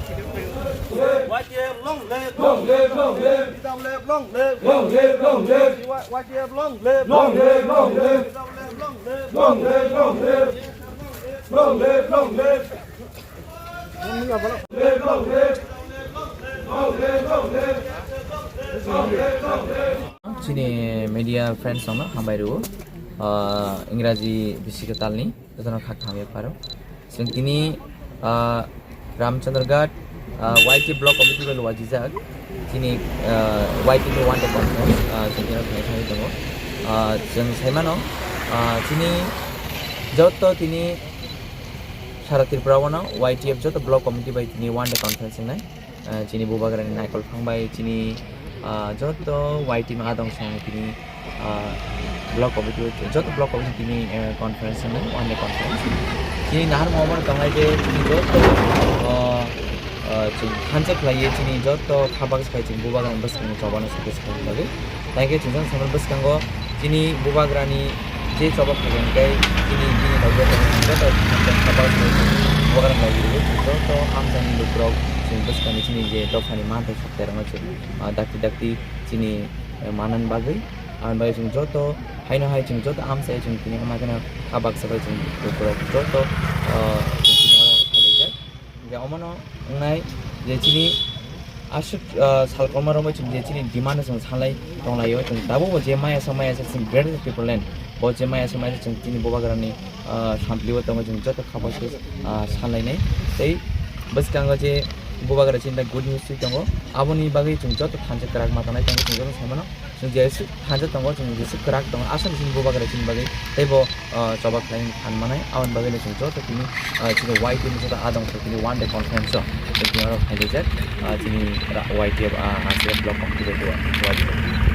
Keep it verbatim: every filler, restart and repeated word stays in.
Y T F long live! Long live, long live! Long live, long live! Long live, long live! Y T F long live! Long live, long live! Long live, long live! Long live, long live! Chini media friends rokno hambai rwo. Ah, Ingraji bisi kwtalni jotono kha kaham yaparo. Chwng tini, ah, Ramchandra Ghat, ah, Y T F block committee bai luajijak. Chini, ah, Y T F ni one day conference, ah, chwng tini thangwi tongo. Ah, chwng saimano, ah, chini joto tini Sara Tripura o no Y T F joto block committee bai tini one day conference wngnai. Ah, chini bubagrani naikol phang bai chini, ah, joto Y T F adong song tini, ah, block committee, joto block committee tini, eh, conference wngnai, one day conference. Chini nahar mohor tongnai je chini joto, ah, ah, chini thansa khlaiwi chini joto kha baksa khai chini bubagrani bwskango chobana sakhe sakhe bagwi. Tei khe chwng jang samani bwskango chini bubagrani je choba khaijak tei chini bini bai joto joto kha baksa bubagrani bai joto amchaini lukurok chini bwskango chini je dophani manthai sokterokno chwng, ah, dakti dakti chini, eh, manani bagwi. Aboni bagwi chwng joto haino hai chwng joto amchai chwng tini hwnma kheno kha baksa bai chwng lukurok joto, ah, chwng tini oro phailaijak. Hingke omono wngnai je chini aswk, ah, sal kolma romwi chwng je chini demand chwng sanlai tonglaio, chwng tabukbo je maya sa maya sa chwng Greater Tipraland bo je maya sa maya sa chwng chini bubagrani, ah, samplio tongo chwng joto khabo se, ah, sanlainai. Tei bwskango je bubagra chini good news twi tongo, aboni bagwi chwng joto thansa kwrak ma tongnai tongwi chwng joto saimano. Chwng jeswk thansa tongo, chwng jeswk kwrak tongo, aswk chini bubagra chini bagwi teibo, ah, choba khlai phan manai, aboni bagwino chwng joto tini, ah, chini Y T F ni joto adong tini one day conference o tini oro phailaijak, ah, chini ra-, Y T F, ah, aswk block committee bai Y T F.